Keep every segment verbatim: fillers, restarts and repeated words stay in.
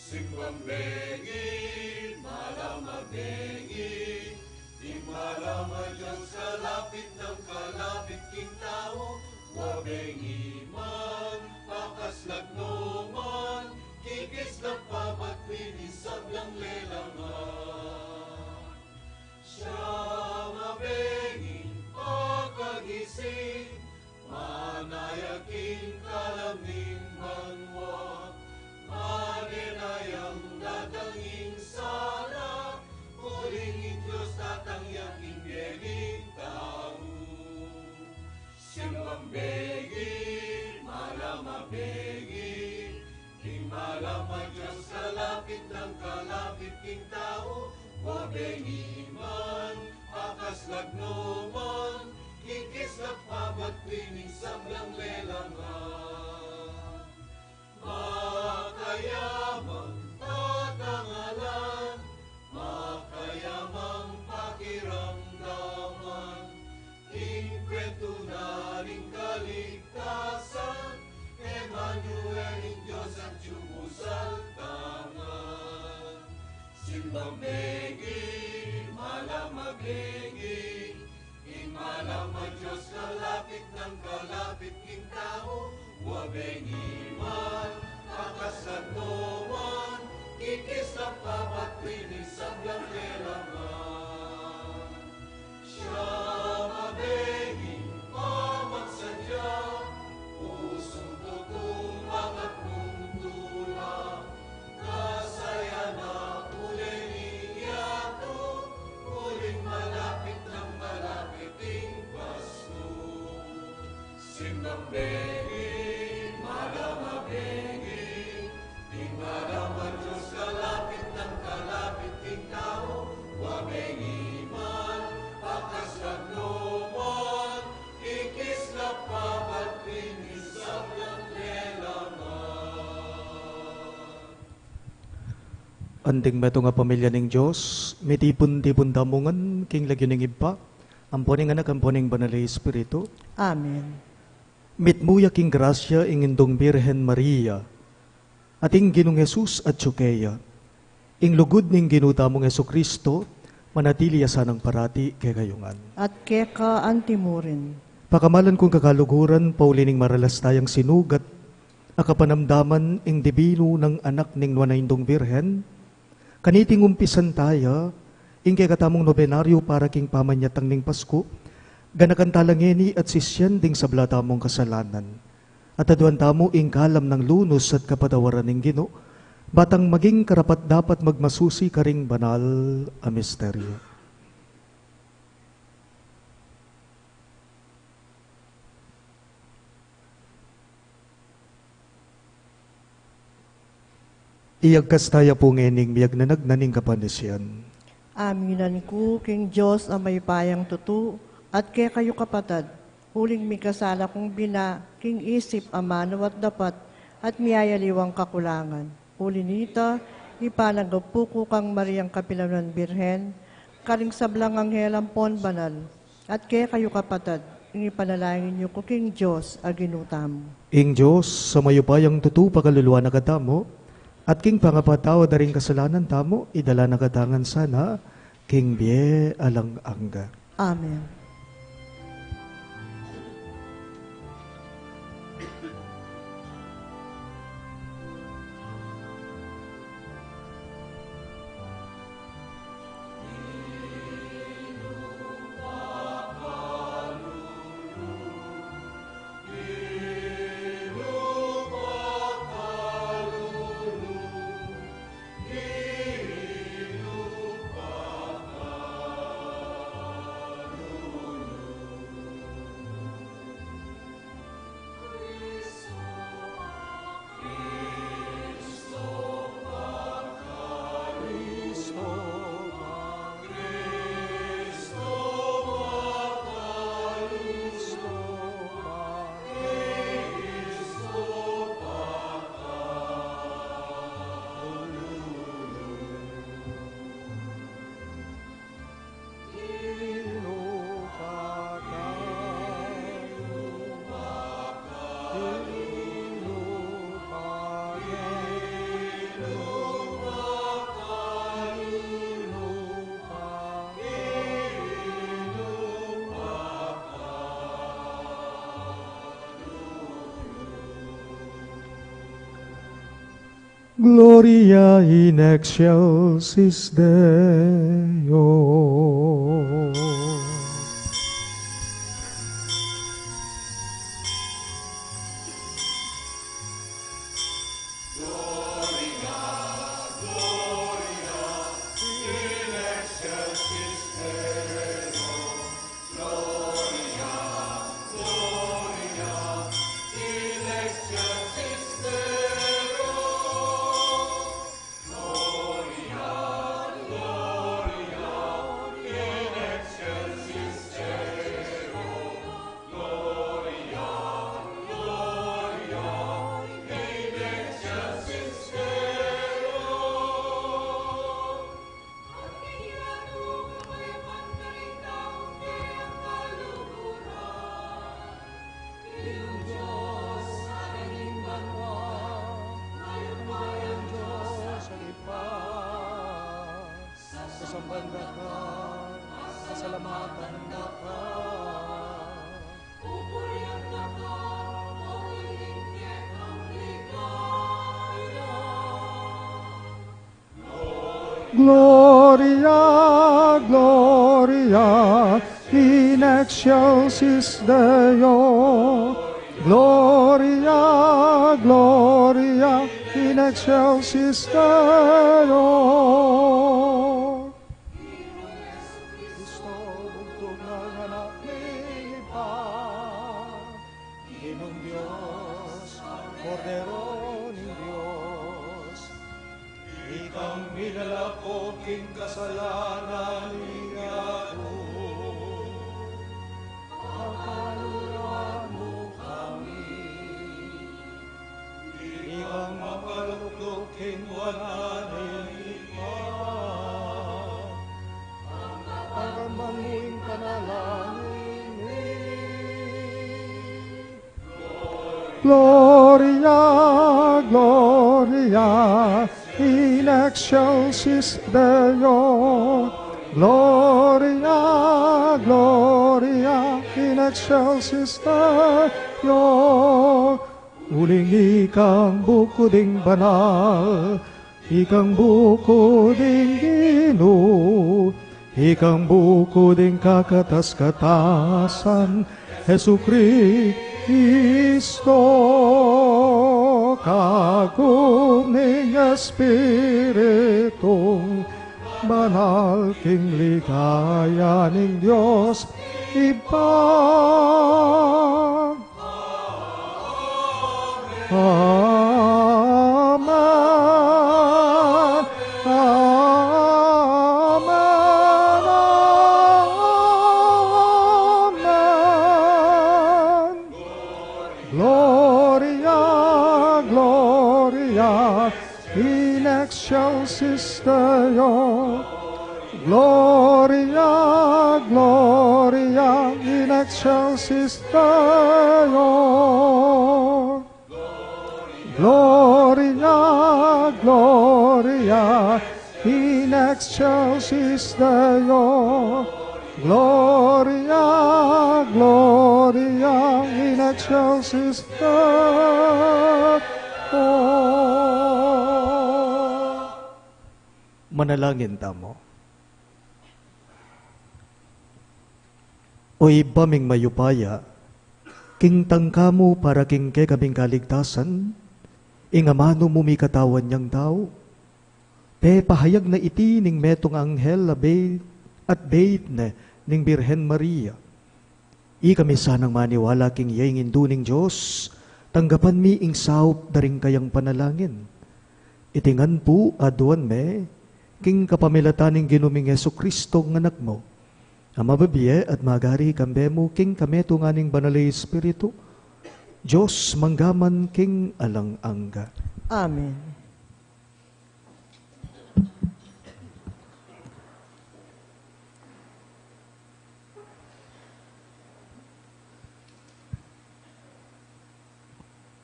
Simbang bengi, malam a bengi, ing malam a Dios, kalapit nang kalapit king tau, wa bengi man, pakaslag no man, kikislap pa bat king sablang lelangan. Siya mabenging pakagising, manaya king kalam ning banua, manenayang datang ing sala, uling ing Dios datang ya king bie ning tau. Simbang bengi, malam a bengi, ing malam a Dios, kalapit nang kalapit king tau, wa bengi man, pakaslag no man, kikislap pa bat king sablang lelangan. Makayamang patangalan, makayamang pakiramdaman, ing kwentu na ning kaligtasan, Emmanuel, ing Dios atyu mu sa tangan. Simbang bengi, malam a bengi, ing malam a Dios, kalapit nang kalapit king tau, wa bengi man, pakaslag no man, kikislap pa bat king sablang lelangan. Siya mabenging pamagsadya, pusung tutung, bakat nung tula, kasaya na uli ning yatu, uling malapit nang malapit ing Pasko. Simbang bengi, malam a bengi, ing malam a Dios, kalapit nang kalapit king tau, wa bengi man, pakaslag no man, kikislap pa bat king sablang lelangan. Anting metung a pamilya ning Dios, mitipun-tipun tamu ngan king lagyu ning Ibpa, ampo ning Anak, ampo ning Banal a Espiritu. Amen. Mitmu ya king grasya ing Indung Birhen Maria, at ing Ginung Jesus atyu keya. Ing lugud ning Ginu tamung Jesucristo, manatili ya sanang parati kekayu ngan. At keka antimurin. Pakamalan kung kakaluguran, pauli ning maralas tayang sinugat a kapanamdaman ing dibinu nang Anak ning Nuan a Indung Birhen, kaniting umpisan taya ing kekatamung nobenaryu para king pamanyatang ning Pasku, ganakan tala ngeni at sisian ding sabla tamung kasalanan. At aduan tamu ing kalam nang lunus at kapatawaran ning Ginu, batang maging karapat-dapat magmasusi karing banal a misteryo. Iyagkas taya pu ngening miyagnanag na ning kapanisian. Aminan ku king Dios a mayupayang tutu, at kekayu kapatad, uling mikasala kung bina king isip, amanu at dapat, at miyayaliwang kakulangan. Uli nita, ipanagapu ku kang Mariang kapilanman Birhen, karing sablang anghel ampon banal, at kekayu kapatad, ing ipanalangin yu ku king Dios a Ginu tamu. Ing Dios a mayupayang tutu pakaluluan na katamu, at king pangapatawad da ring kasalanan tamu, idala na katamu ngan sana king bie alang angga. Amen. Gloria in excelsis Deo. Sasamban da ka, pasalamatan da ka. Gloria, Gloria in excelsis Deo. Gloria, Gloria in excelsis Deo. Kristo, bugtung nang Anak ning Ibpa, Ginung Dios, Kordero ning Dios, ikang milalako king kasalanan ning yatu. Pakaluluan mu kami. Ikang mapalukluk king buan ning Ibpa. Paramang mu ing panalangin mi. Gloria, Gloria in excelsis Deo. Gloria, Gloria in excelsis Deo. Uling ikang buku ding banal, ikang buku ding Ginu, ikang buku ding kakatas-katasan, Jesukristo, kagum ning Espiritung Banal king ligaya ning Dios Ibpa. Amen. Amen. Amen. Gloria, Gloria in excelsis Deo. Gloria, Gloria in excelsis Deo. Gloria, Gloria in excelsis Deo. Gloria, Gloria in excelsis Deo. Manalangin tamu. O Ibpa ming mayupaya, king tangka mu para king kekaming kaligtasan, ing amanu mu mikatawan yang tau, pepahayag na iti ning metung anghel a beit at beit ne ning Birhen Maria. Ikami sanang maniwala king iya ing Indu ning Dios, tanggapan mi ing saup da ring kayang panalangin. Iti ngan pu aduan mi, king kapamilatan ning Ginu ming Jesucristo a Anak mu, a mabibie at magari kambe mu king kametungan ning Banal a Espiritu, Dios mangga man king alang angga. Amen.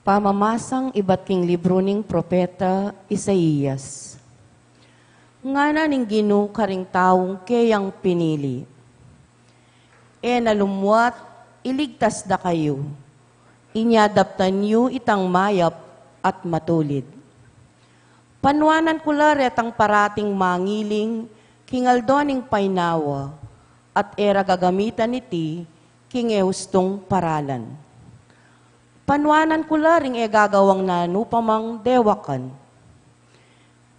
Pamamasang ibat king libru ning propeta Isaias. Ngana ning Ginu karing taung keyang pinili, "E na lumwat, iligtas da kayu. Inya daptan yu itang mayap at matulid. Panuanan ku la retang parating mangiling king aldo ning painawa, at e ra gagamitan iti king e ustung paralan. Panuanan ku la ring e gagawang nanu pa mang dewakan.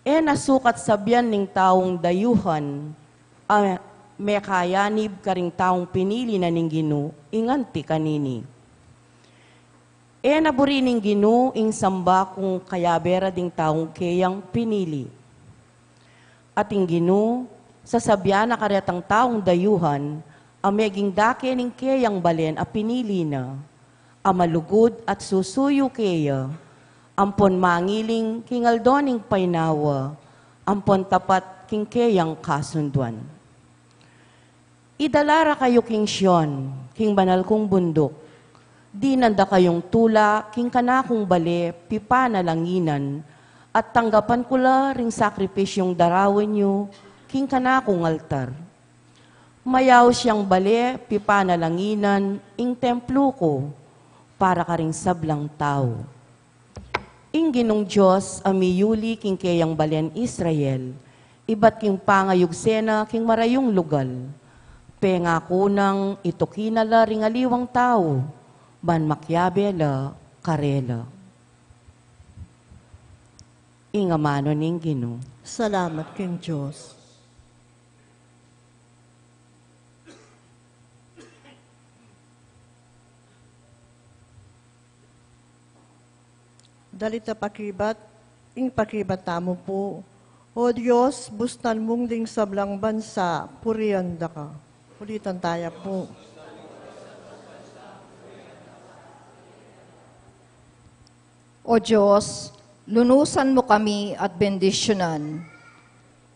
E na sukat sabian ning taung dayuhan a mekayanib karing taung pinili na ning Ginu ing anti kanini. E na buri ning Ginu ing samba kung kayabe ra ding taung keyang pinili. At ing Ginu, sasabian na karetang taung dayuhan a meging dake ning keyang balen a pinili na, a malugud at susuyu keya, ampon mangiling king aldo ning painawa, ampon tapat king keyang kasunduan. Idala ra kayu king Sion, king banal kung bunduk. Dinan da kayung tula king kanakung bale pipanalanginan, at tanggapan ku la ring sakripisyung darawen yu king kanakung altar. Mayaus yang bale pipanalanginan ing templu ku para karing sablang tau. Ing Ginung Dios a miyuli king keyang balen Israel, ibat king pangayugse na king marayung lugal, pengaku nang ituki na la ring aliwang tau, ban makiabe la karela. Ing amanu ning Ginu. Salamat king Dios. Dalit a pakibat, ing pakibat tamu pu. O Dios, bustan mung ding sablang bansa, purian da ka. Ulitan taya pu. O Dios, lunusan mu kami at bendisyunan.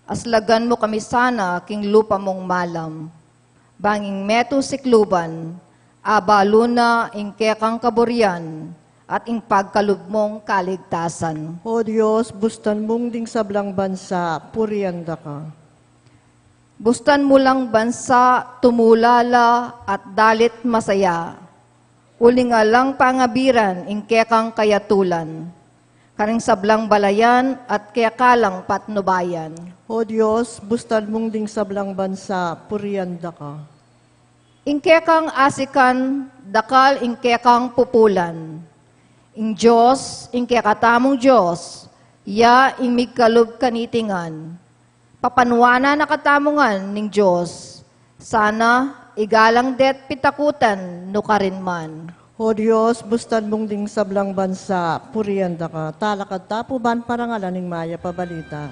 Aslagan mu kami sana king lupa mung malam. Bang ing metung sikluban, abalu na ing kekang kaburian at ing pagkalub mung kaligtasan. O Dios, bustan mung ding sablang bansa, purian da ka. Bustan mu lang bansa, tumula la at dalit masaya. Uling alang pangabiran ing kekang kayatulan, karing sablang balayan at keka lang patnubayan. O Dios, bustan mung ding sablang bansa, purian da ka. Ing kekang asikan, dakal ing kekang pupulan. Ing Dios, ing kekatamung Dios, ya ing migkalub kaniti ngan. Papanuanan na katamu ngan ning Dios, sana igalang de't pitakutan nu karin man. O Dios, bustan mung ding sablang bansa, purian da ka. Talakad ta pu ban parangalan ing mayap a balita.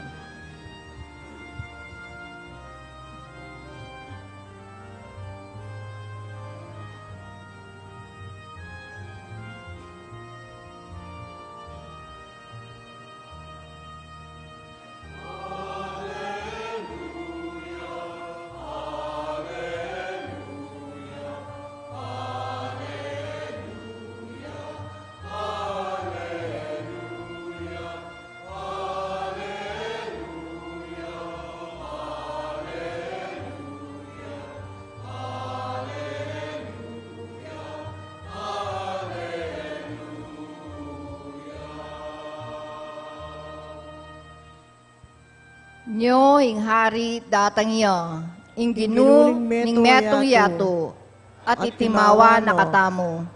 Nyo ing hari datang ya, ing Ginu ning metung yatu, at itimawa na katamu.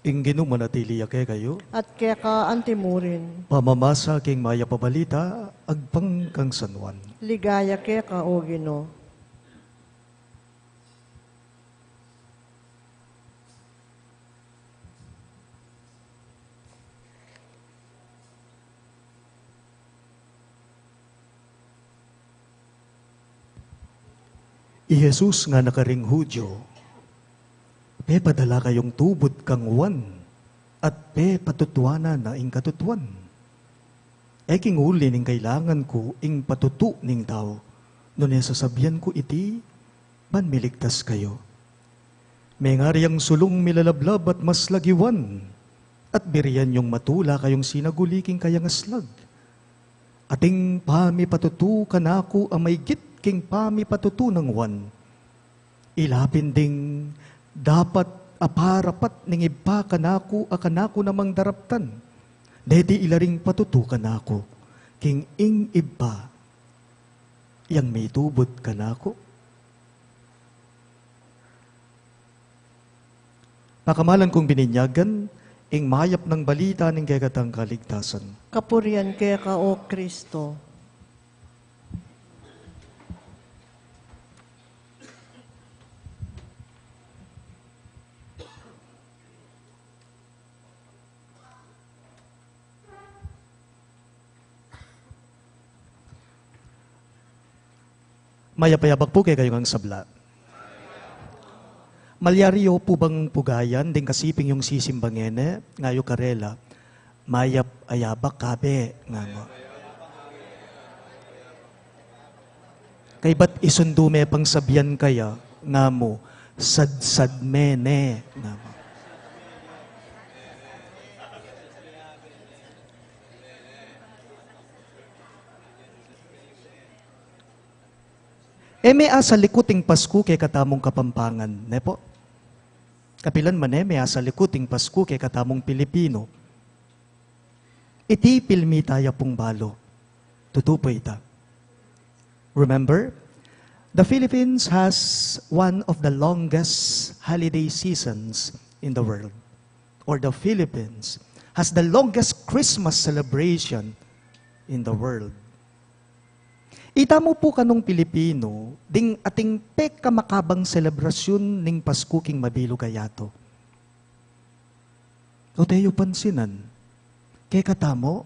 Ing Ginu manatili ya kekayu. At keka antimurin. Pamamasa king mayap a balita agpang kang San Juan. Ligaya keka, O Ginu. I Jesus ngana karing Judio, "Pepadala kayung tubud kang Juan, at pepatutuanan na ing katutuan. E king uli ning kailangan ku ing patutu ning tau, nune sasabian ku iti, ban miligtas kayu. Mengari yang sulung milalablab at maslag i Juan, at birian yung matula kayung sinaguli king kayang aslag. Ating pamipatutu kanaku a maigit king pamipatutu nang Juan. Ila pin ding dapat a parapat ning Ibpa kanaku a kanaku namang daraptan. Deti ila ring patutu kanaku, king ing Ibpa yang mitubud kanaku." Pakamalan kung bininyagan, ing mayap nang balita ning kekatang kaligtasan. Kapurian keka, O Kristo. Mayap a yabak pu kekayu ngan sabla. Malyari yu pu bang pugayan ding kasiping yung sisimba ngeni, ngayu karela, "Mayap a yabak kabe," nga mu. Kaybat isundu me pang sabian kaya, nga mu, "Sadsad me ne," nga mu. E me asalikut ing Pasku kekatamung Kapampangan, ne pu? Kapilan man e me asalikut ing Pasku kekatamung Pilipinu. Iti pilmi taya pung balu. Tutu pu ita. Remember, the Philippines has one of the longest holiday seasons in the world. Or the Philippines has the longest Christmas celebration in the world. Itamu pu kanung Pilipinu, ding ating pekamakabang selebrasyun ning Pasku king mabilug a yatu. O, te yu pansinan, kekatamu,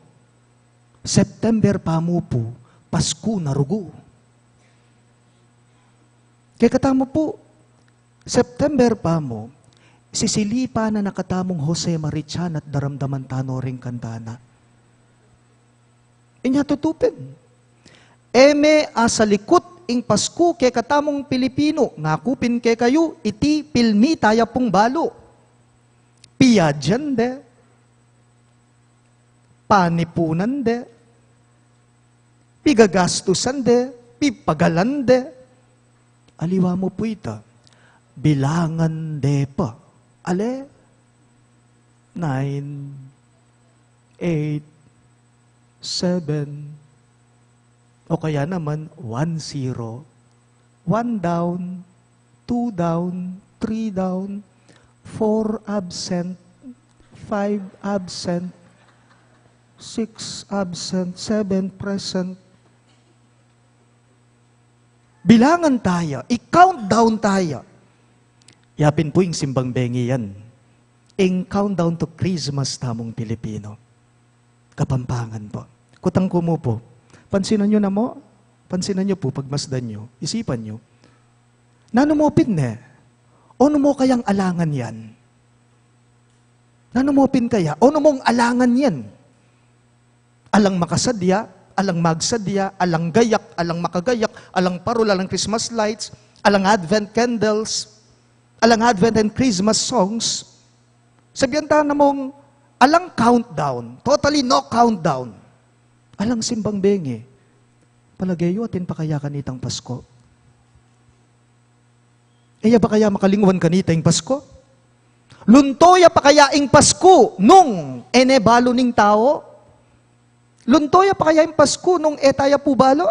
September pa mu pu, Pasku na rugu. Kekatamu pu, September pa mu, sisilipan na na katamung Jose Marichan at daramdaman tanu ring kanta na. Inya tutu pin. E me asalikut ing Pasku kekatamung Pilipinu, ngaku pin kekayu, iti pilmi taya pung balu. Piyajan de, panipunan de, pigagastusan de, pipagalan de. Aliwa mu pu ita, bilangan de pa. Ale? Nine, eight, seven, o kaya naman, one zero. One down, two down, three down, four absent, five absent, six absent, seven present. Bilangan taya, i-countdown taya. Yapin pu ing simbang bengi yan. Ing countdown to Christmas tamung Pilipino. Kapampangan pu. Kutang ku mu pu. Pansinan yu na mu? Pansinan yu pu, pagmasdan yu, isipan yu. Nanu mu pin ne? Onu mu kayang alangan yan? Nanu mu pin kaya? Onu mung alangan yan? Alang makasadya, alang magsadya, alang gayak, alang makagayak, alang parol, alang Christmas lights, alang Advent candles, alang Advent and Christmas songs. Sabian ta na mung alang countdown, totally no countdown. Alang simbang bengi. Palage yu, atin pa kaya kanitang Pasko? E ya ba kaya makalingwan kanita ing Pasko? Lunto ya pa kaya ing Pasko nung e ne balu ning tau? Lunto ya pa kaya ing Pasko nung e taya pu balu?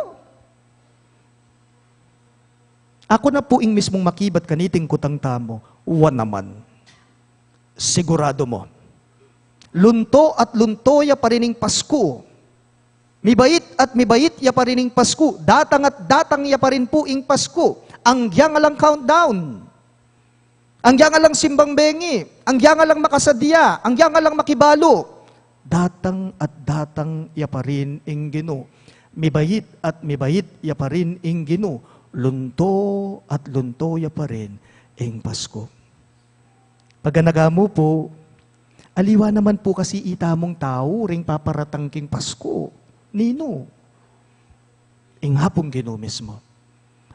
Aku na pu ing mismung makibat kaniting kutang tamu, wa naman. Siguradu mu. Lunto at lunto ya pa rin ing Pasko. Mibait at mibait ya pa rin ing Pasko. Datang at datang ya pa rin pu ing Pasko. Anggyang alang countdown. Anggyang alang simbang bengi. Anggyang alang makasadya. Anggyang alang makibalu. Datang at datang ya pa rin ing Ginu. Mibait at mibait ya pa rin ing Ginu. Lunto at lunto ya pa rin ing Pasko. Paganakan mu pu, aliwa naman pu kasi itamung tau ring paparatang king Pasko. Ninu? Ing Apung Ginu mismu.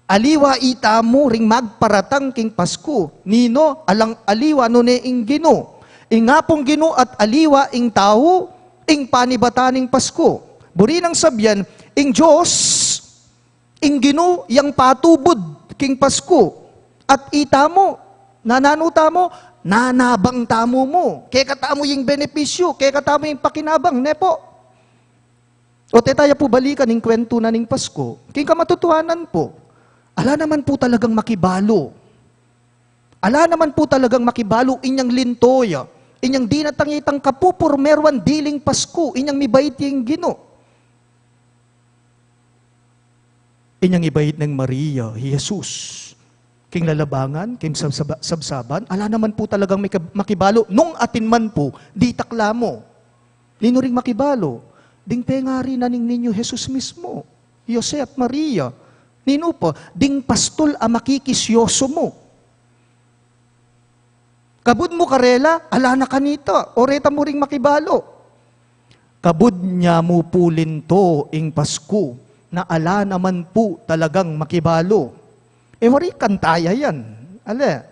Aliwa itamu ring magparatang king Pasko. Ninu? Alang aliwa nune ing Ginu. Ing Apung Ginu at aliwa ing tau, ing panibatan ning Pasko. Buri nang sabian, ing Dios, ing Ginu yang patubud king Pasko. At itamu, nananu tamu, nanabang tamu mu. Kekatamu ing benepisyu, kekatamu ing pakinabang, ne pu? O, te taya pu balikan ing kwentu na ning Pasko. King kamatutuanan pu, ala naman pu talagang makibalu. Ala naman pu talagang makibalu inyang linto ya, inyang dinatang itang kapupurmeruan diling Pasko, inyang mibait ya ing Ginu. Inyang ibait neng Maria i Jesus king lalabangan, king sabsaba-, sabsaban, ala naman pu talagang maki-, makibalu, nung atin man pu, ditak la mu. Ninu ring makibalu? Ding pengari na ning Niñu Jesus mismu, Jose at Maria. Ninu pa? Ding pastul a makikisyosu mu. Kabud mu karela, ala na kanita, o reta mu ring makibalu. Kabud nya mu pu linto ing Pasko, na ala naman pu talagang makibalu. E, wari kanta ya yan. Ale,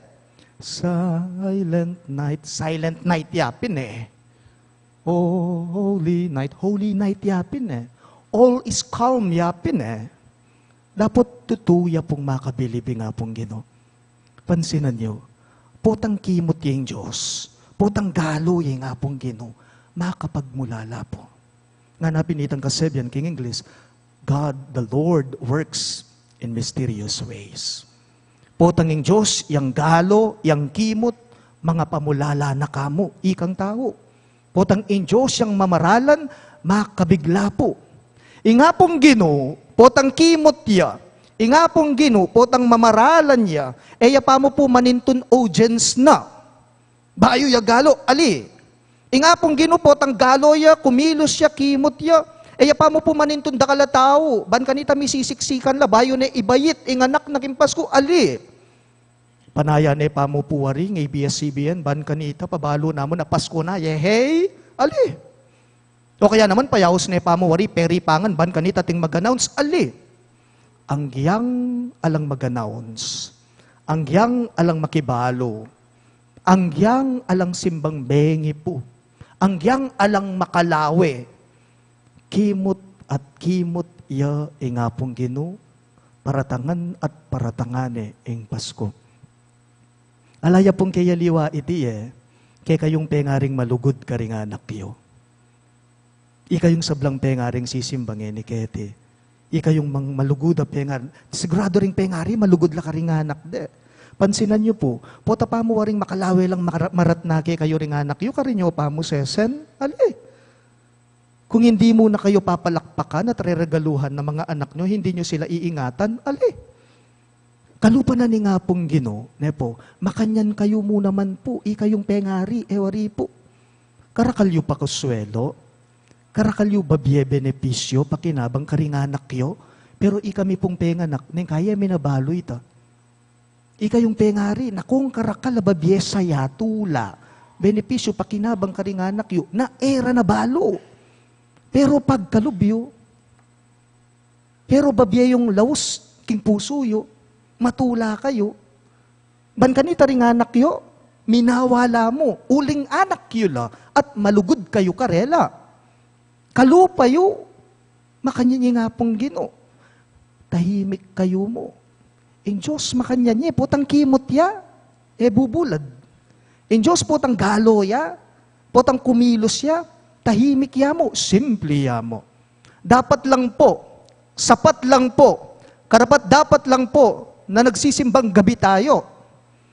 Silent Night, Silent Night ya pin e. Oh, Holy Night, Holy Night ya pin e. All is calm ya pin e. Dapot tutu ya pung makabilib ing Apung Ginu. Pansinan yu, potang kimut ya ing Dios, potang galu ya ing Apung Ginu, makapagmulala pu. Ngana pin itang kasabian king Ingles, "God the Lord works in mysterious ways." Potang ing Dios yang galu, yang kimut, mangapamulala na kamu, ikang tau. Potang ing Dios yang mamaralan, makabigla pu. Ing Apung Ginu, potang kimut ya. Ing Apung Ginu, potang mamaralan ya. E ya pa mu pu manintun audience na. Bayu ya galu, ali. Ing Apung Ginu, potang galu ya, kumilos ya, kimut ya. E ya pa mu pu manintun dakal a tau, ban kanita misisiksikan la, bayu ne ibait ing anak na king Pasko, ali. Panayan ne pa mu pu wari ing A B S C B N, ban kanita pabalu na mu na Pasko na, yehey, ali. O kaya naman payaus ne pa mu wari peripangan, ban kanita ating mag-announce, ali. Anggiyang alang mag-announce, anggiyang alang makibalu, anggiyang alang simbang bengi pu, anggiyang alang makalawe, kimut at kimut ya ing Apung Ginu, paratangan at paratangan ne ing Pasko. Ala ya pung keyaliwa iti e, kekayung pengaring malugud karing anak yu. Ikayung sablang pengaring sisimba ngeni keti. Ikayung mang malugud a pengar-, siguradu ring pengari, malugud la karing anak de. Pansinan yu pu, pota pa mu waring makalawe lang mara-, maratna kekayu ring anak yu, karin yu pa mu sesen, ali. Kung hindi mu na kayu papalakpakan at reregaluhan ng mga anak nyo, hindi nyo sila iingatan, ali. Kalupa na ning Apung Ginu, ne pu, makanyan kayu mu naman pu, ikayung pengari, e wari pu. Karakal yu pakuswelo, karakal yu babie benepisyo, pakinabang karing anak yu, pero ikami pung penganak, neng kaya mi na balu ita. Ikayung pengari, nakung karakal a babie saya tula, benepisyo, pakinabang karing anak yu, na e ra na balu. Pero pagkalub yu, pero babie yung laus king pusu yu, matula kayu. Ban kanita ring anak yu, minawa la mu, uling anak yu la, at malugud kayu karela. Kalupa yu, makanyan ing Apung Ginu. Tahimik kayu mu. Ing Dios makanyan ye, potang kimut ya, e bubulad. Ing Dios potang galu ya, potang kumilos ya, tahimik ya mu, simple ya mu. Dapat lang pu, sapat lang pu, karapat-dapat lang pu na nagsisimbang gabi tayu.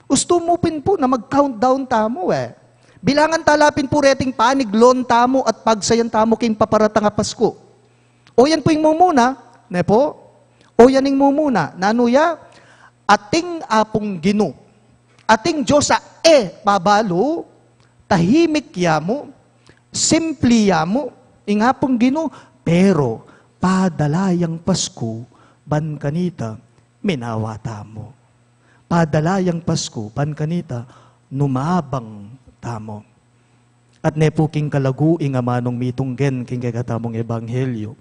Ustu mu pin pu na mag-countdown tamu e. Bilangan ta la pin pu reting paniglon tamu at pagsayan tamu king paparatang a Pasku. O yan pu ing mumuna, ne pu? O yan ing mumuna. Nanu ya? Ating Apung Ginu, ating Dios a e pabalu, tahimik ya mu, simple ya mu, ing Apung Ginu, pero padala yang Pasku ban kanita, minawa tamu. Padala yang Pasku, ban kanita, numabang tamu. At ne pu king kalagu ing amanung mitunggen king kekatamung ebanghelyu,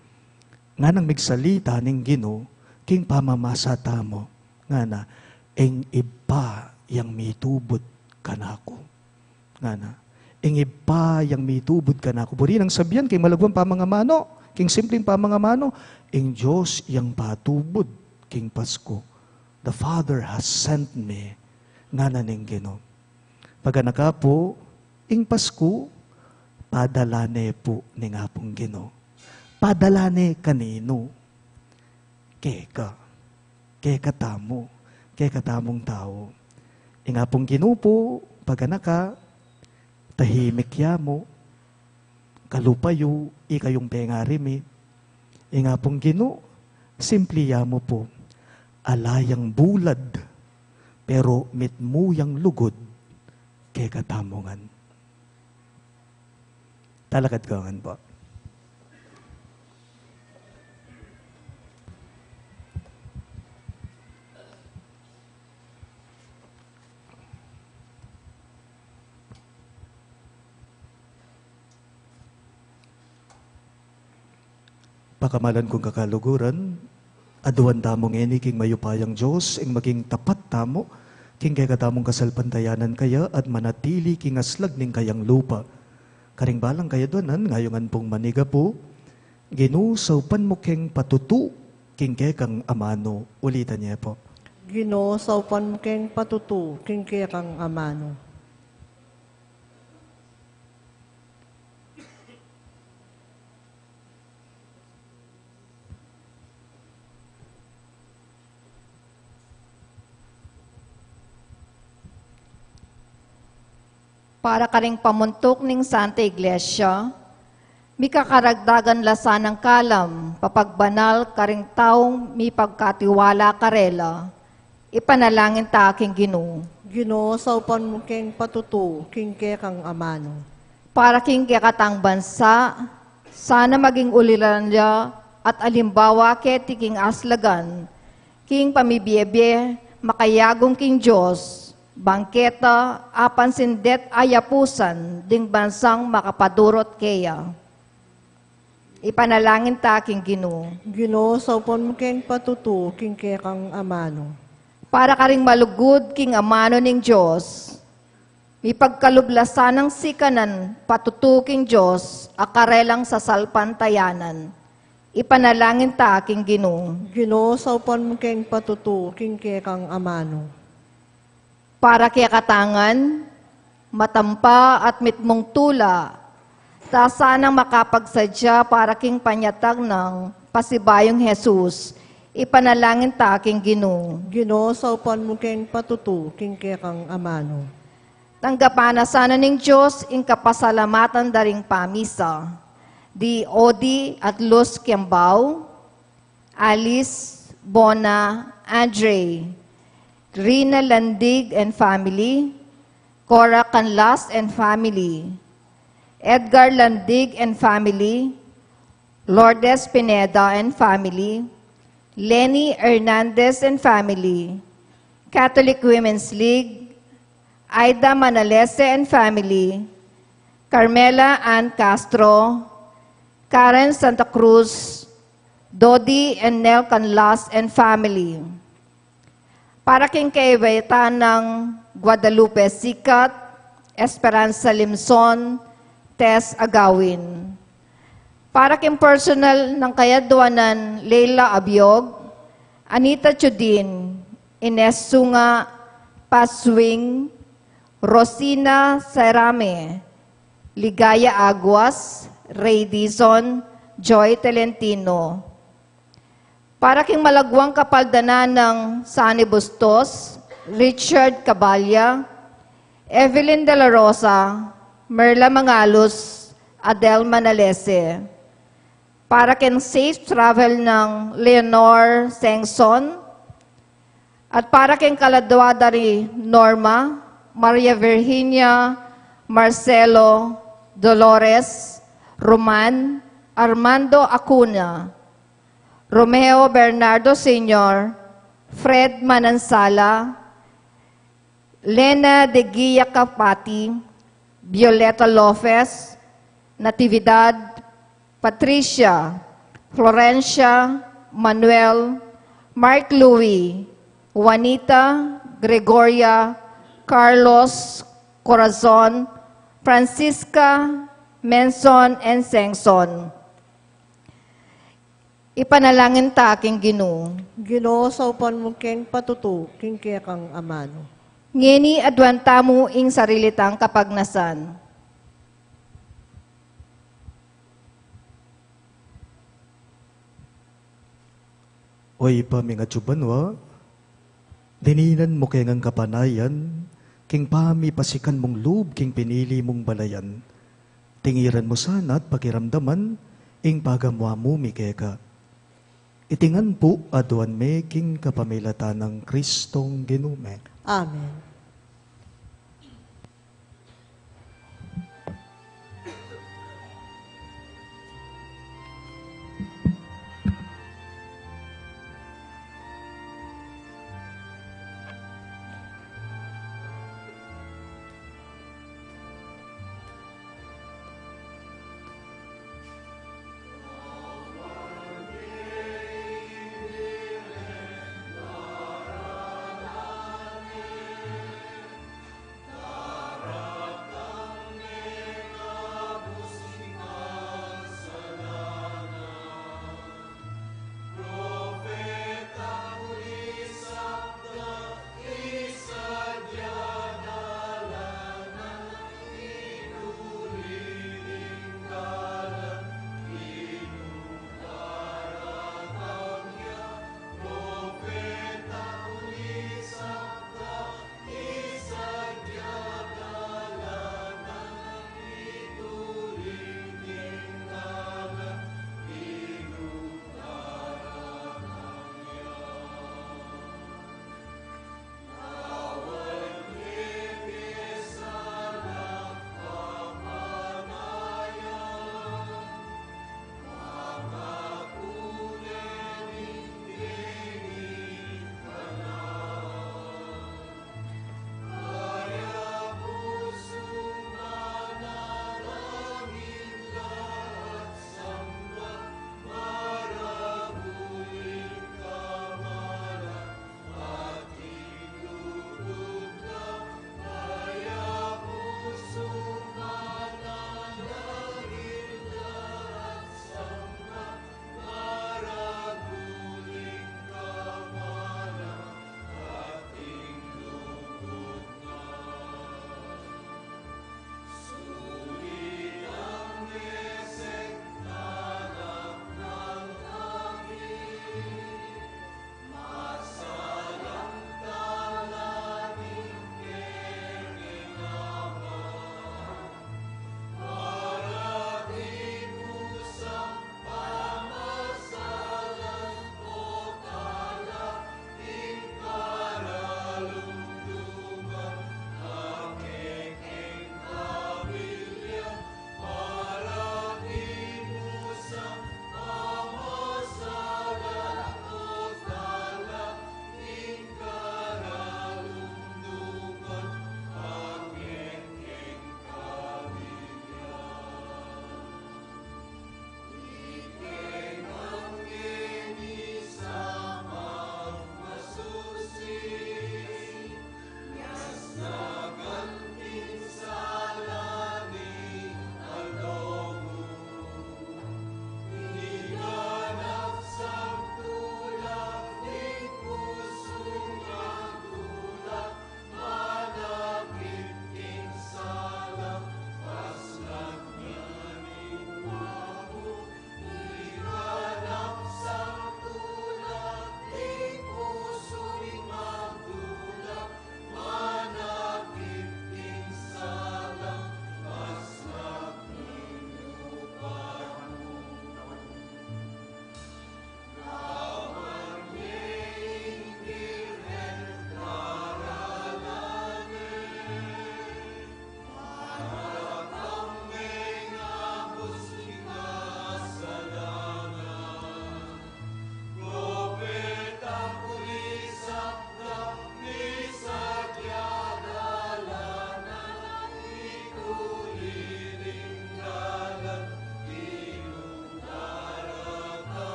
nganang migsalita ning Ginu king pamamasa tamu, ngana, ing Ibpa yang mitubud kanaku. Ngana, ing Ibpa yang mitubud kanaku. Buri nang sabian king malagwang pamangamanu, king simpleng pamangamanu, ing Dios yang patubud king Pasku. The Father has sent me, ngana ning Ginu. Paganaka pu, ing Pasku, padala ne pu ning Apung Ginu. Padala ne kaninu? Keka. Kekatamu. Kekatamung tau. Ing Apung Ginu pu, paganaka, tahimik ya mu, kalupa yu, ikayung pengari mi. Ing Apung Ginu, simpli ya mu pu. Ala yang bulad, pero mitmu yang lugud kekatamu ngan. Talakad ko ngan pu. Pakamalan kung kakaluguran, aduan tamu ngeni king mayupayang Dios, ing maging tapat tamu king kekatamung kasalpantayanan kaya at manatili king aslag ning kayang lupa. Karing balang kayaduanan, ngayungan pung manigapu, Ginu, saupan mu keng patutu king kekang amanu. Ulitan ye pu. Ginu, saupan mu keng patutu king kekang amanu. Para karing pamuntuk ning Santa Iglesia, mikakaragdagan la sanang kalam papagbanal karing taung mipagkatiwala karela, ipanalangin ta king Ginu. Ginu, saupan mu keng patutu king kekang amanu. Para king kekatang bansa, sana maging ulilan ya at alimbawa keti king aslagan, king pamibie-bie makayagung king Dios, bang keta apansin det ayapusan ding bansang makapadurut keya. Ipanalangin ta king Ginu. Ginu, saupan mu keng patutu king kekang amanu. Para karing malugud king amanu ning Dios, mipagkalub la sanang sikanan patutu king Dios a karelang sasalpantayanan. Ipanalangin ta king Ginu. Ginu, saupan mu keng patutu king kekang amanu. Para kekatang ngan, matampa at mitmung tula, ta sanang makapagsadya para king panyatag nang pasibayung Jesus, ipanalangin ta king Ginu. Ginu, saupan mu keng patutu king kekang amanu. Tanggapan na sana ning Dios ing kapasalamatan da ring pamisa di Odi at Luz Kiambao, Alice, Bona, Andre, Rina Landig and family, Cora Canlas and family, Edgar Landig and family, Lourdes Pineda and family, Lenny Hernandez and family, Catholic Women's League, Aida Manalese and family, Carmela Ann Castro, Karen Santa Cruz, Dodi and Nel Canlas and family. Para king kaiwaitan nang Guadalupe Sikat, Esperanza Limson, Tess Agawin. Para king personal nang kayaduanan Leila Abiog, Anita Chudin, Ines Sunga, Paswing, Rosina Serame, Ligaya Aguas, Ray Dizon, Joy Tolentino. Para king malagwang kapaldanan nang Sani Bustos, Richard Caballa, Evelyn De La Rosa, Merla Mangalus, Adel Manalese. Para king safe travel nang Leonor Sengson, at para king kaladua da ri Norma, Maria Virginia, Marcelo, Dolores, Roman, Armando Acuna, Romeo Bernardo Senior, Fred Manansala, Lena de Guia Capati, Violeta Lopez, Natividad, Patricia, Florencia, Manuel, Mark Louis, Juanita, Gregoria, Carlos, Corazon, Francisca, Menson, and Sengson. Ipanalangin ta king Ginu. Ginu, saupan mu keng patutu king kekang amanu. Ngeni aduan tamu ing sarili tang kapagnasan. O Ibpa mi, atsu ka banua, dininan mu keng kapanayan king pamipasikan mung lub king pinili mung balayan. Tingiran mu sana at pakiramdaman ing pagamu-amu mi keka. Iti ngan pu aduan mi king kapamilatan nang Kristong Ginu mi. Amen.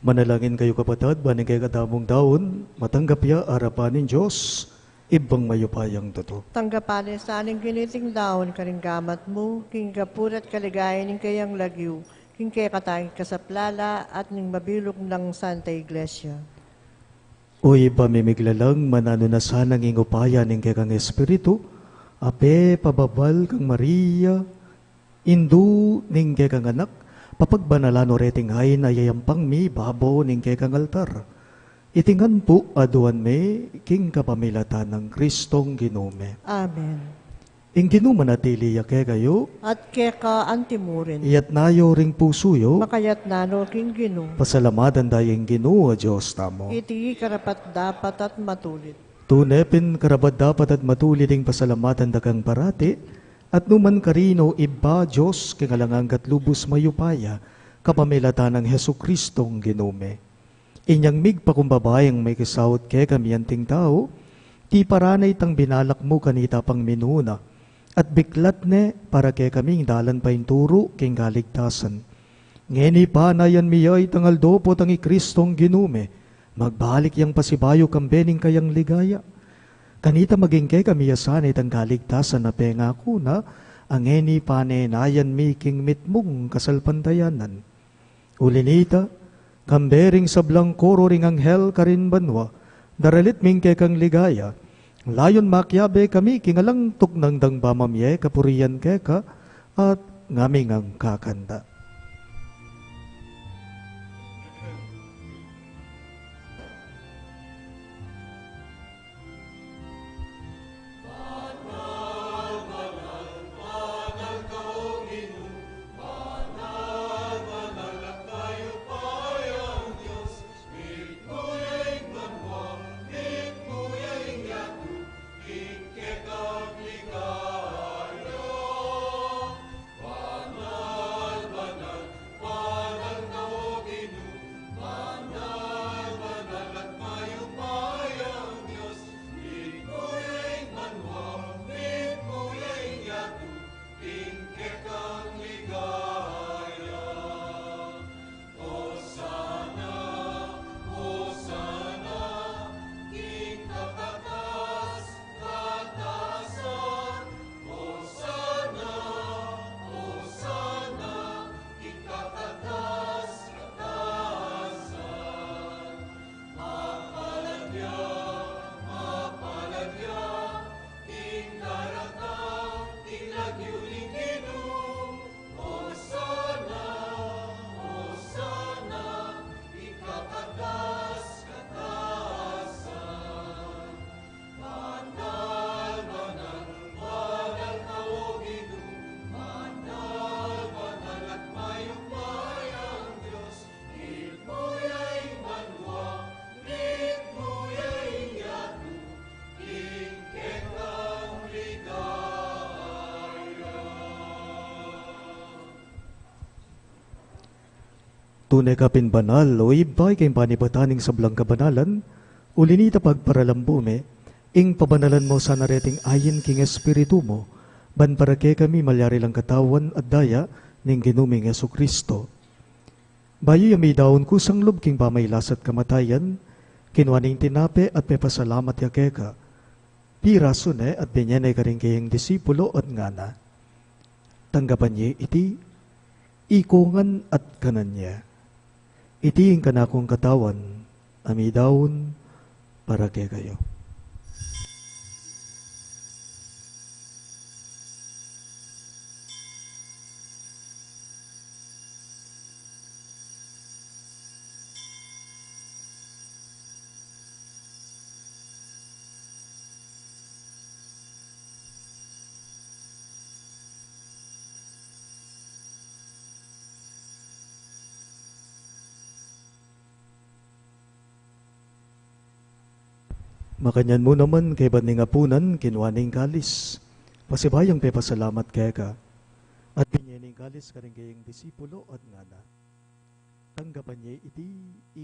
Manalangin kayu, kapatad, ban ing kekatamung daun matanggap ya arapan ning Dios, Ibpang mayupayang tutu. Tanggapan na sa ning ginu iting daun karing gamat mu, king kapurian at kaligayan ning kayang lagyu, king kekatang kasaplalan at ning mabilug nang Santa Iglesia. O Ibpa ming miglalang, mananu na sanang ing upaya ning kekang Espiritu, a pepababal kang Maria, Indu ning kekang Anak, papagbanalan no reting ain a yayampang mi babo ning kekang altar. Iti ngan pu aduan mi king kapamilatan nang Kristong Ginu mi. Amen. Ing Ginu manatili ya kekayu. At keka antimurin. Iyatas yu ring pusu yu. Makayatas no king Ginu. Pasalamatan da ing Ginu a Dios tamu. Iti karapat-dapat at matulid. Tune pin karapat-dapat at matulid ing pasalamatan da kang parati, at nukarin man, o Ibpa, Dios king alang angga at lubus mayupaya, kapamilatan nang Jesukristong Ginu mi. Inyang migpakumbaba yang makisaut kekami anting tau, tiparan na itang binalak mu kanita pang minuna, at biklat ne para kekami ing dalan painturu king kaligtasan. Ngeni panayan mi ya itang aldo potang i Kristong Ginu mi, magbalik yang pasibayu kambe ning kayang ligaya. Kanita maging kekami ya sana itang kaligtasan a pengaku na, a ngeni panenayan mi king mitmung kasalpantayanan. Uli nita, kambe ring sablang koro ring anghel karin banua, daralit mi ing kekang ligaya, layun makiabe kami king alang tuknang dang pamamie kapurian keka, at ngami ngang kakanta. Tune ka pin banal, o Ibpa, ika ing panibatan ning sablang kabanalan, uli nita pagparalan mu mi, ing pabanalan mu sana reting ain king Espiritu mu, ban para kekami malyari lang katawan at daya ning Ginu ming Jesucristo. Bayu ya midaun kusang lub king pamailas at kamatayan, kinua ne ing tinape at pepasalamat ya keka. Pirasu ne at binye ne karing kayang disipulo at ngana: Tanggapan ye iti, ikongan at kanan ye. Iti ing kanakung katawan, a midaun para kekayu. Makanyan mu naman, kaybat ning apunan, kinua ne ing kalis, pasibayung pepasalamat keka, at binye ne ing kalis karing kayang disipulo at ngana: Tanggapan ye iti,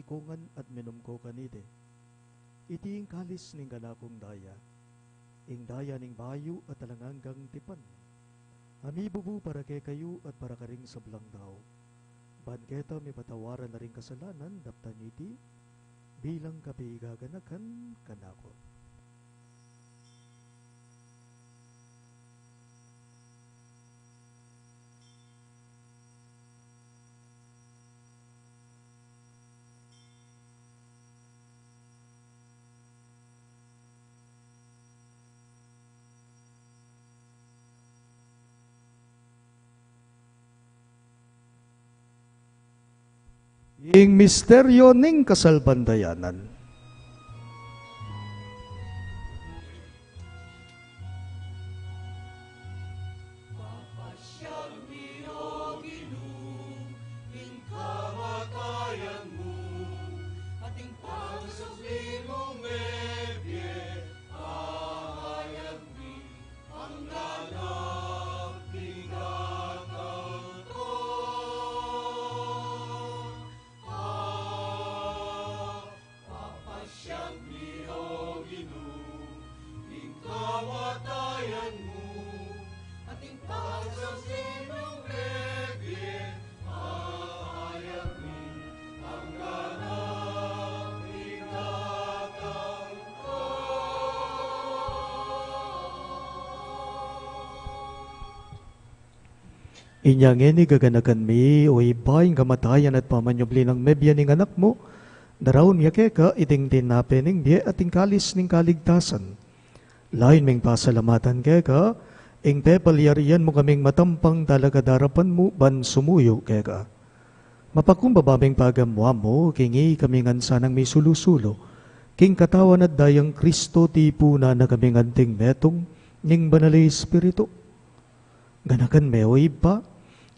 ikongan at minum ko kaniti. Iti ing kalis ning kanakung daya, ing daya ning bayu at alang anggang tipan, a mibubu para kekayu at para karing sablang tau. Ban keta mipatawaran la ring kasalanan, daptan yu iti bilang kapigaganakan kanaku. Ing misteryo ning kasalpantayanan. Papasyal mi, O Ginu, ing kamatayan mu, at ing pagsubli mung mebie, ayag mi, anggang king datang ko. Ah, papasyal mi, O Ginu, ing kamatayan mu, at ing pagsubli mung mebie, ayag mi, anggang king datang ko. Inya ngeni gaganakan mi, o Ibpa, ing kamatayan at pamanyubli nang mebie ning Anak mu, daraun mi keka iting tinape ning bie at ing kalis ning kaligtasan. Layun ming pasalamatan keka ing pepalyarian mu kaming matampang talakad king arapan mu ban sumuyu keka. Mapakumbaba ming pagamuan mu king ikami ngan sanang misulu-sulu king katawan at dayang Kristo, tipunan na kaming anting metung ning Banal a Espiritu. Ganakan me, o Ibpa,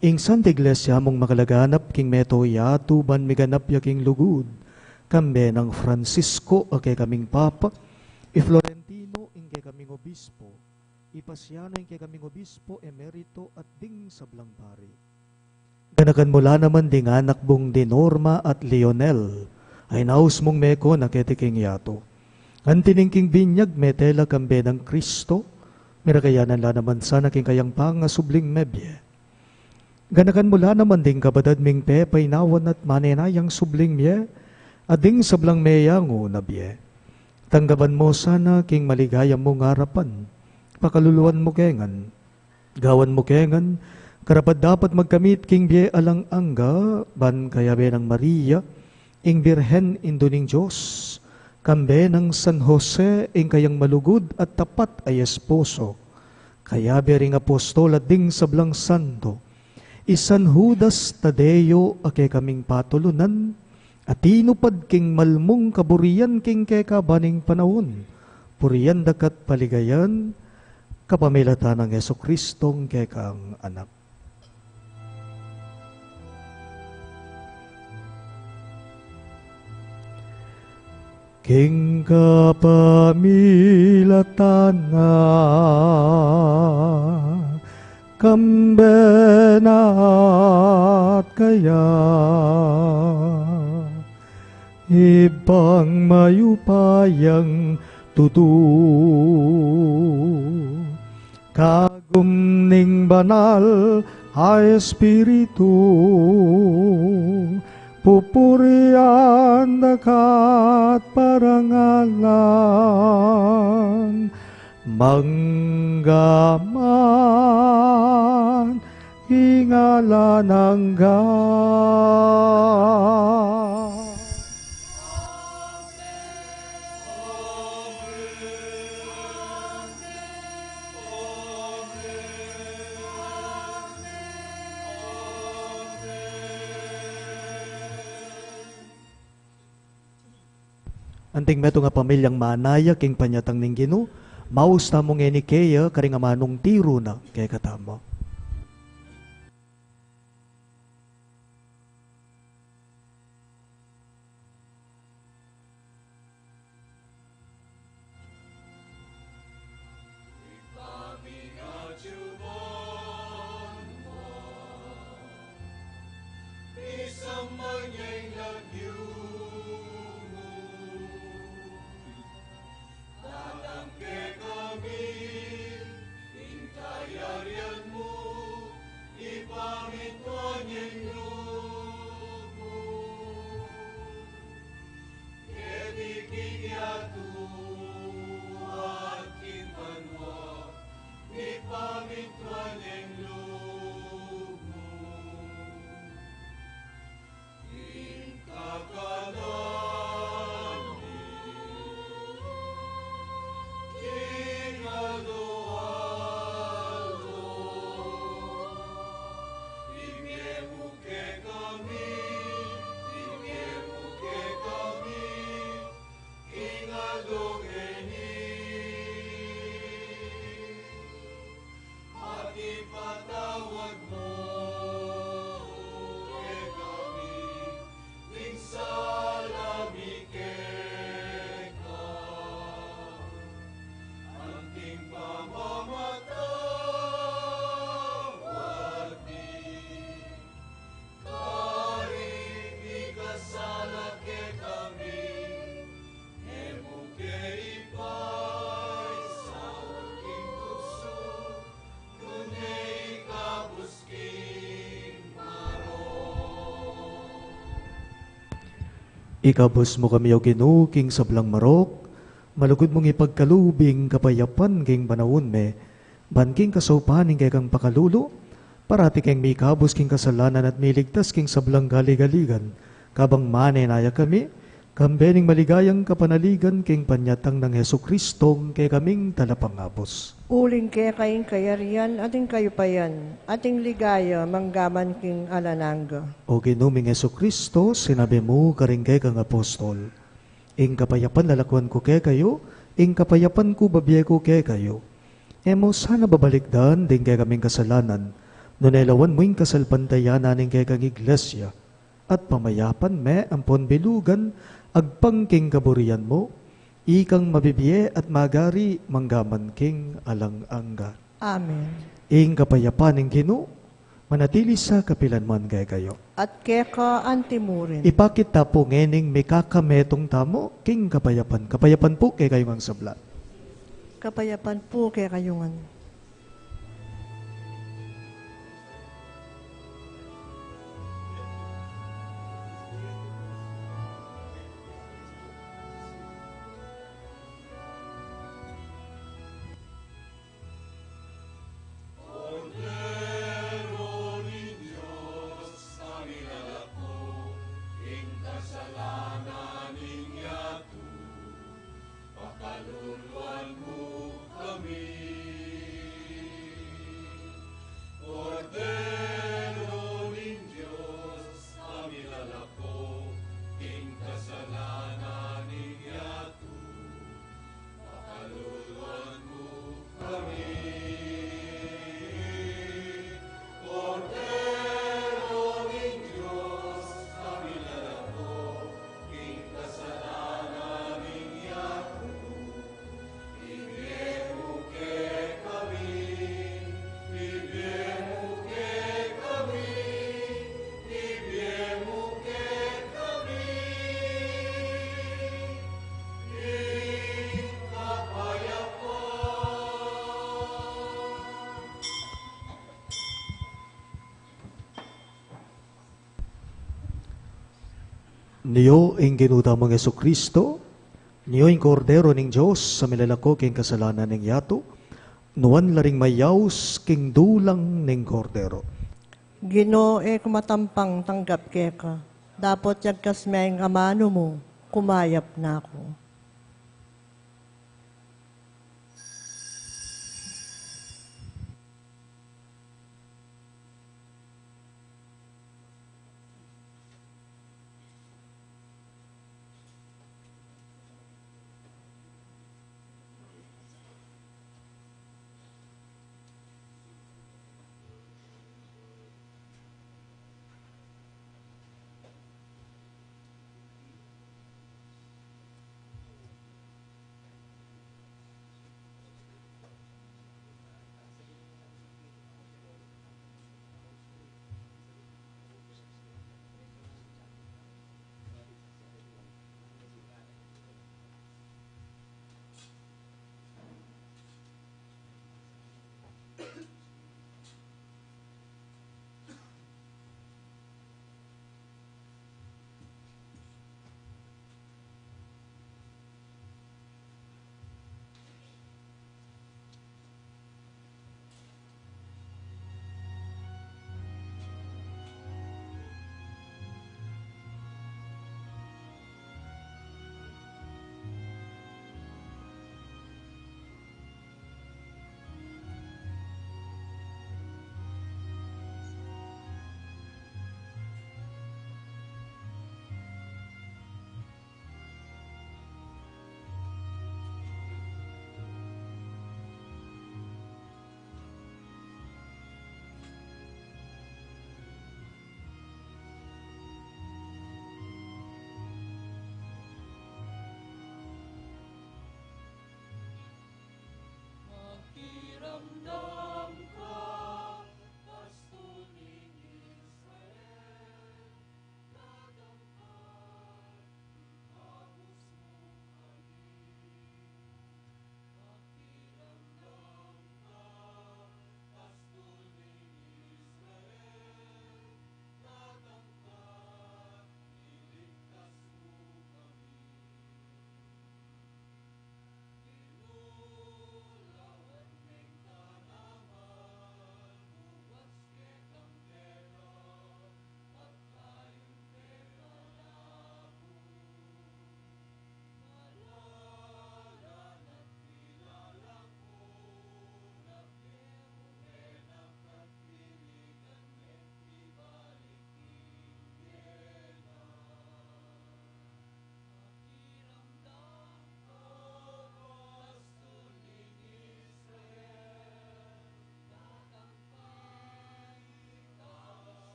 ing Santa Iglesia mung makalaganap king mabilug a yatu ban miganap ya king lugud, kambe nang Francisco a kekaming Papa, i Florentino ing kekaming Obispo, i Pasiano ing kekaming Obispo Emerito at ding sablang pari. Ganakan mu la naman ding anak mung di Norma at Lionel a inaus mung meko na keti king yatu. Anti ning king binyag mete la kambe nang Kristo, miragayanan la naman sana king kayang pangasubling mebie. Ganakan mu la naman ding kapatad ming pepainawan at manenayang subling mie, at ding sablang meyangu na bie. Tanggapan mu sana king maligaya mung arapan, pakaluluan mu ke ngan. Gawan mu ke ngan karapat-dapat magkamit king bie alang angga, ban kayabe nang Maria, ing Birhen Indu ning Dios, kambe nang San Jose, ing kayang malugud at tapat a esposo, kayabe ring apostol at ding sablang santo, i San Judas Tadeo a kekaming patulunan, a tinupad king malmung kaburian king kekaban ning panaun, purian da ka at paligayan, kapamilatan nang Jesucristong kekang Anak. King kapamilatan na, kambe na at kaya, Ibpang mayupayang tutu, kagum ning Banal a Espiritu, pupurian da ka at parangalan, mangga man king alang angga. Anting metung a pamilyang manaya king panyatang ning Ginu, maus tamu ngeni keya karing amanung tiru na kekatamu. Patawad mu kekami ding sala mi keka, anting pamamatawad mi karing mikasala kekami, e mu ke ipaisaul king tuksu, nune ikabus king marok. Ikabus mu kami, O Ginu, king sablang marok, malugud mung ipagkalub ing kapayapan king panaun mi, ban king kasaupan ning kekang pakalulu, parati keng mikabus king kasalanan at miligtas king sablang kaligaligan, kabang manenaya kami, kambe ning maligayang kapanaligan king panyatang nang Jesucristo, ing kekaming Talapangabus. Uling keka ing kayarian at ing kayupayan, at ing ligaya, manggaman king alang angga. O Ginu ming Jesucristo, sinabi mu karing kekang apostol, ing kapayapan lalakwan ku kekayu, ing kapayapan ku babie ku kekayu. E mu sana babalikdan ding kekaming kasalanan, nune lawan mu ing kasalpantayanan ning kekang Iglesia, at pamayapan me ampon bilugan agpang king kaburian mu, ikang mabibie at magari manggaman king alang angga. Amen. Ing kapayapan ning Ginu manatili sa kapilanman kekayu. At keka antimurin. Ipakit ta pu ngening mikakametung tamu king kapayapan. Kapayapan pu kekayu ngan sabla. Kapayapan pu kekayu ngan. Kordero ning Dios, a milalako king kasalanan ning yatu, pakaluluan mu kami. Kordero ning Dios, a milalako king kasalanan ning yatu, pakaluluan mu kami. Kordero ning Dios, a milalako king kasalanan ning yatu, ibie mu kekami, ibie mu kekami, ibie mu kekami ing kapayapan. Nio ing Ginu tamung Jesucristo, nio ing Kordero ning Dios a milalako king kasalanan ning yatu, nuan la ring mayaus king dulang ning Kordero. Ginu, e ku matampang tanggap keka, dapot yagkas me ing amanu mu, kumayap na ku.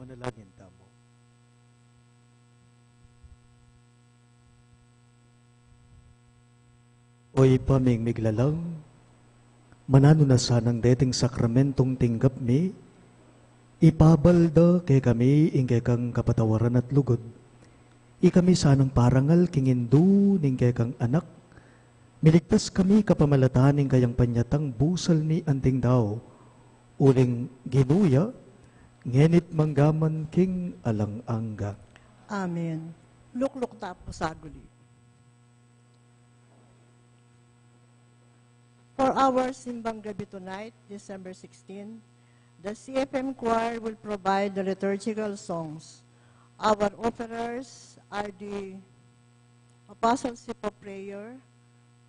Manalangin tamu. O Ibpa ming miglalang, mananu na sanang deting sakramentong tinggap mi, ipabal da kekami ing kekang kapatawaran at lugud. Ikami sanang parangal king indu ning kekang anak, miligtas kami kapamilatan ning kayang panyatang busal mi anting dau, uling Ginu ya, ngeni't manggaman king alang angga. Amen. Lukluk ta pu saguli. For our Simbang Gabi tonight, December sixteen, the C F M Choir will provide the liturgical songs. Our offerers are the Apostleship of Prayer,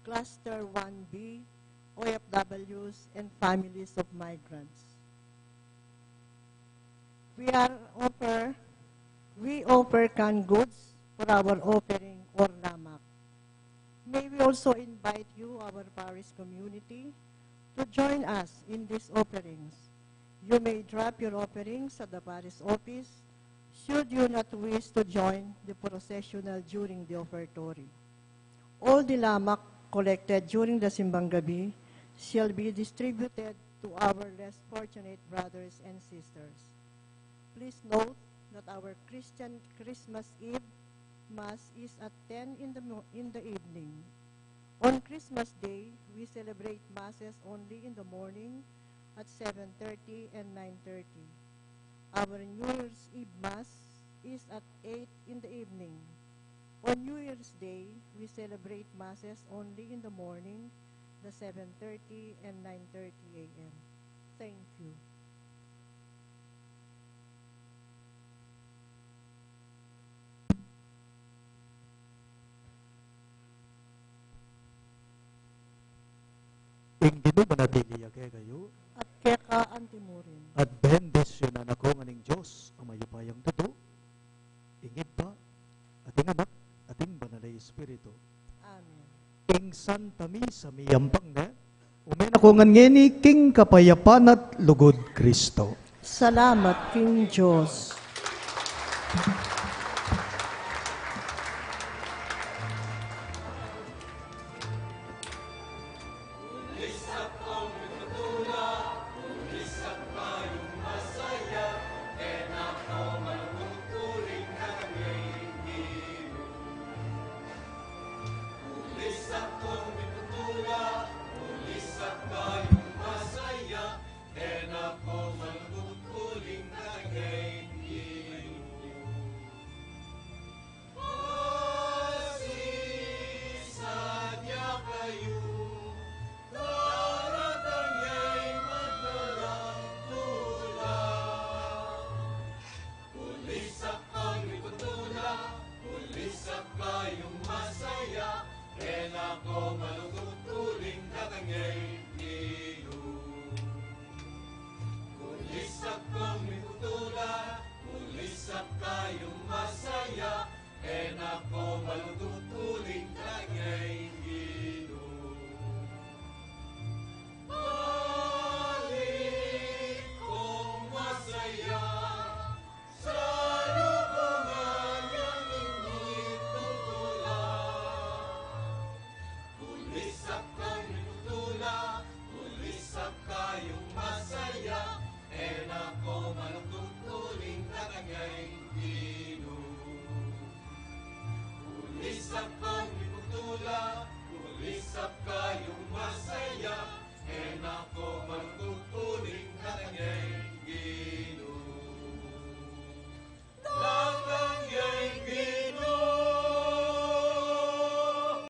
Cluster one B, O F Ws, and families of migrants. We are offer, we offer canned goods for our offering or lamak. May we also invite you, our parish community, to join us in these offerings. You may drop your offerings at the parish office should you not wish to join the processional during the offertory. All the lamak collected during the Simbang Gabi shall be distributed to our less fortunate brothers and sisters. Please note that our Christian Christmas Eve Mass is at ten in the mo-, in the evening. On Christmas Day, we celebrate Masses only in the morning at seven thirty and nine thirty. Our New Year's Eve Mass is at eight in the evening. On New Year's Day, we celebrate Masses only in the morning, the seven thirty and nine thirty A M. Thank you. Ing Ginu manatili ya kekayu. At keka antimurin. At bendisyunan na kayu ngan ning Dios a mayupayang tutu, ing Ibpa, at ing Anak, at ing Banal a Espiritu. Amen. Ing Santa Misa miyampang ne, ume na kayu ngan ngeni king kapayapan at lugud Kristo. Salamat king Dios.